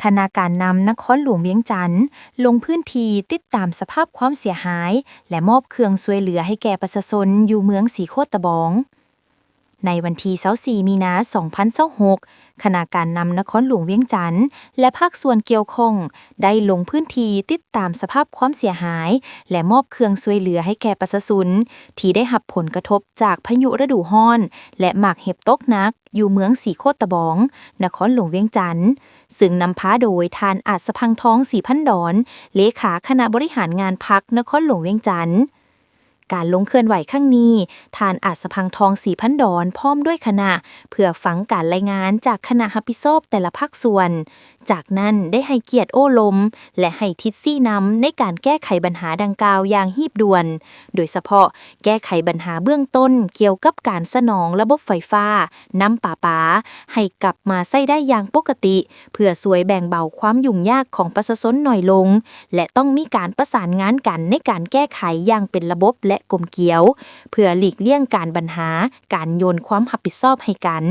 ຄະນະການນຳນະຄອນຫຼວງວຽງຈັນ ລົງພື້ນທີ່ຕິດຕາມສະພາບຄວາມເສຍຫາຍ ແລະ ມອບເຄື່ອງຊ່ວຍເຫຼືອໃຫ້ແກ່ປະຊາຊົນຢູ່ເມືອງສີໂຄດຕະບອງ. ໃນວັນທີຊາວສີ່ ມີນາ ສອງພັນຊາວຫົກ, ຄະນະການນຳນະຄອນຫຼວງວຽງຈັນ ແລະ ພາກສ່ວນກ່ຽວຂ້ອງ ໄດ້ລົງພື້ນທີ່ຕິດຕາມສະພາບຄວາມເສຍຫາຍ ແລະ ມອບເຄື່ອງຊ່ວຍເຫຼືອໃຫ້ແກ່ປະຊາຊົນທີ່ໄດ້ຮັບຜົນກະທົບຈາກພາຍຸລະດູຮ້ອນ ແລະ ໝາກເຫັບຕົກໜັກ ຢູ່ເມືອງສີໂຄດຕະບອງ, ນະຄອນຫຼວງວຽງຈັນ, ເຊິ່ງນຳພາໂດຍທ່ານ ອາດສະພັງທອງ ສີພັນດອນ, ເລຂາຄະນະບໍລິຫານງານພັກນະຄອນຫຼວງວຽງຈັນ. ການລົງເຄື່ອນໄຫວຄັ້ງນີ້, ທ່ານ ອາດສະພັງທອງ ສີພັນດອນ ພ້ອມດ້ວຍຄະນະ ເພື່ອຟັງການລາຍງານຈາກຄະນະຮັບຜິດຊອບແຕ່ລະພາກສ່ວນ. ຈາກນັ້ນໄດ້ໃຫ້ກຽດໂອ້ລົມ ແລະ ໃຫ້ທິດຊີ້ນຳໃນການແກ້ໄຂບັນຫາດັ່ງກ່າວຢ່າງຮີບດ່ວນ, ໂດຍສະເພາະແກ້ໄຂບັນຫາເບື້ອງຕົ້ນກ່ຽວກັບການສະໜອງລະບົບໄຟຟ້າ, ນ້ຳປະປາ ໃຫ້ກັບມາໃຊ້ໄດ້ຢ່າງປົກກະຕິ ເພື່ອຊ່ວຍແບ່ງເບົາຄວາມຫຍຸ້ງຍາກຂອງປະຊາຊົນໜ້ອຍລົງ ແລະ ຕ້ອງມີການປະສານງານກັນໃນການແກ້ໄຂຢ່າງເປັນລະບົບ ແລະ ກົມກຽວ ເພື່ອຫຼີກລ່ຽງການບັນຫາ ການໂຍນຄວາມຮັບຜິດຊອບໃຫ້ກັນ,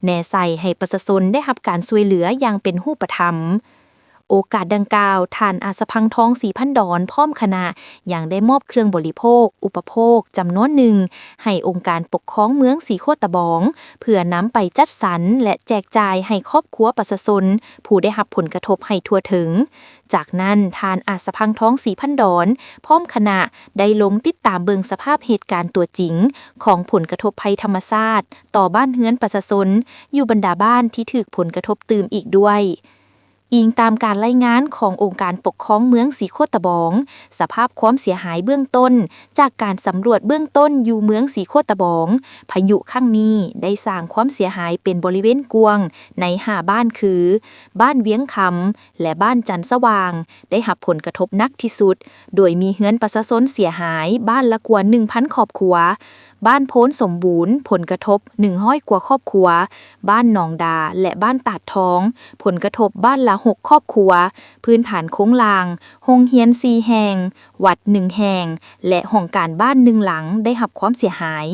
ແນໃສ່ໃຫ້ປະຊາຊົນໄດ້ຮັບການຊ່ວຍເຫຼືອຢ່າງເປັນຮູບປະທຳ. ໂອກາດດັ່ງກ່າວ, ທ່ານ ອາດສະພັງທອງ ສີພັນດອນ ພ້ອມຄະນະ ຍັງໄດ້ມອບເຄື່ອງບໍລິໂພກ, ອຸປະໂພກ ຈຳນວນໜຶ່ງ ໃຫ້ອົງການປົກຄອງເມືອງສີໂຄດຕະບອງ ເພື່ອນຳໄປຈັດສັນ ແລະ ແຈກຈ່າຍໃຫ້ຄອບຄົວປະຊາຊົນຜູ້ໄດ້ຮັບຜົນກະທົບໃຫ້ທົ່ວເຖິງ. ຈາກນັ້ນ, ທ່ານ ອາດສະພັງທອງ ສີພັນດອນ ພ້ອມຄະນະ ໄດ້ລົງຕິດຕາມເບິ່ງສະພາບເຫດການຕົວຈິງຂອງຜົນກະທົບໄພທຳມະຊາດຕໍ່ບ້ານເຮືອນປະຊາຊົນ ຢູ່ບັນດາບ້ານທີ່ຖືກຜົນກະທົບຕື່ມອີກດ້ວຍ. ອີງຕາມການລາຍງານຂອງອົງການປົກຄອງເມືອງສີໂຄດຕະບອງ, ສະພາບຄວາມເສຍຫາຍເບື້ອງຕົ້ນ ຈາກການສຳຫຼວດເບື້ອງຕົ້ນຢູ່ເມືອງສີໂຄດຕະບອງ, ພາຍຸຄັ້ງນີ້ໄດ້ສ້າງຄວາມເສຍຫາຍເປັນບໍລິເວນກວ້າງໃນຫ້າບ້ານຄື ບ້ານວຽງຄຳ ແລະ ບ້ານຈັນສະຫວ່າງ ໄດ້ຮັບຜົນກະທົບໜັກທີ່ສຸດ, ໂດຍມີເຮືອນປະຊາຊົນເສຍຫາຍບ້ານລະກວ່າໜຶ່ງພັນຄອບຄົວ, ບ້ານໂພນສົມບູນ ຜົນກະທົບໜຶ່ງຮ້ອຍກວ່າຄອບຄົວ, ບ້ານໜອງດາ ແລະ ບ້ານຕາດທອງ ຜົນກະທົບບ້ານລະຫົກຄອບຄົວ, ພື້ນຖານໂຄງລ່າງ, ໂຮງຮຽນສີ່ແຫ່ງ, ວັດໜຶ່ງແຫ່ງ ແລະ ຫ້ອງການບ້ານໜຶ່ງຫຼັງໄດ້ຮັບຄວາມເສຍຫາຍ.